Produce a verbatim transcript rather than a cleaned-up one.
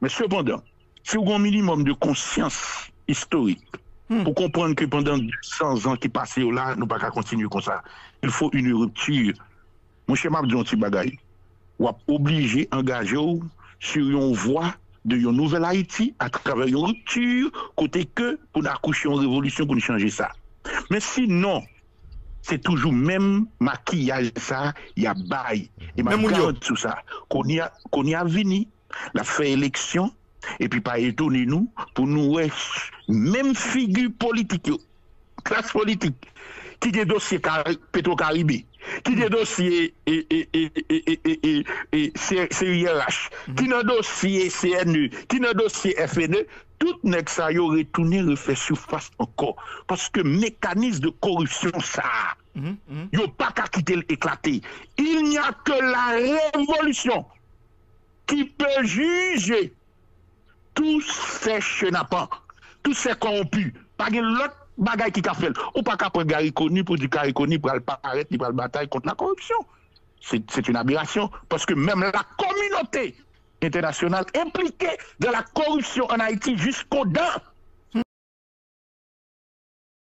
Men sepandan, si w gen yon minimòm de konsyans istorik, pou konprann ke pandan de san zan ki pase yo la, nou pa ka kontinye konsa. Il faut une rupture. Monchè, m ap di yon ti bagay. W ap oblije angaje w sou yon vwa de yon nouvèl Ayiti atravè yon ripti kote ke pou n akouche yon revolisyon pou n chanje sa. Men sinon, se toujou menm makiyaj sa y ap bay. E m ap garanti w sa. Kounye a, kounye a vini, l ap fè eleksyon, epi pa etone nou pou nou wè menm figi politik yo, klas politik, ki gen dosye Petwokaribe, ki gen dosye C I R H, ki nan dosye C N E, ki nan dosye F N E, tout nèg sa yo retounen refè sifas ankò. Paske mekanis de koripsyon sa a, yo pa ka kite l eklate. Il n'y a que la révolution qui peut juger tous ces chenapans, tous ces corrompus. Pa gen lòt bagay ki ka fè l. Ou pa ka pran Garry Conille pou di Garry Conille pral parèt, li pral batay kont la koripsyon. C'est une aberration. Paske menm la kominote entènasyonal enplike dans la koripsyon an Ayiti jiskodan.